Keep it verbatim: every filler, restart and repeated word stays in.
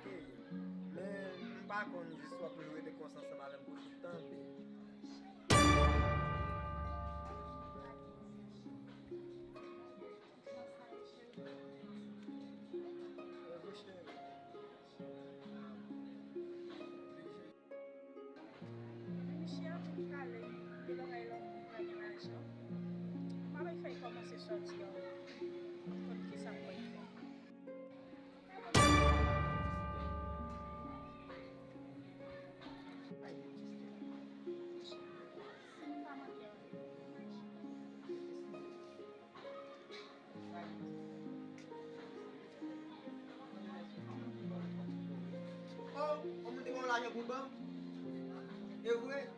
Men m pa konn jis w ap vle rete konsa ansanm avè m pou tout tan, baby. Epi Michel ap vin pale de bagay lanmou, pa gen lajan. M pa bay fèy kòmanse sòti an. Konn kisa m pral fè. Oh, ou moun te ban w lajan pou l ban m? E vre?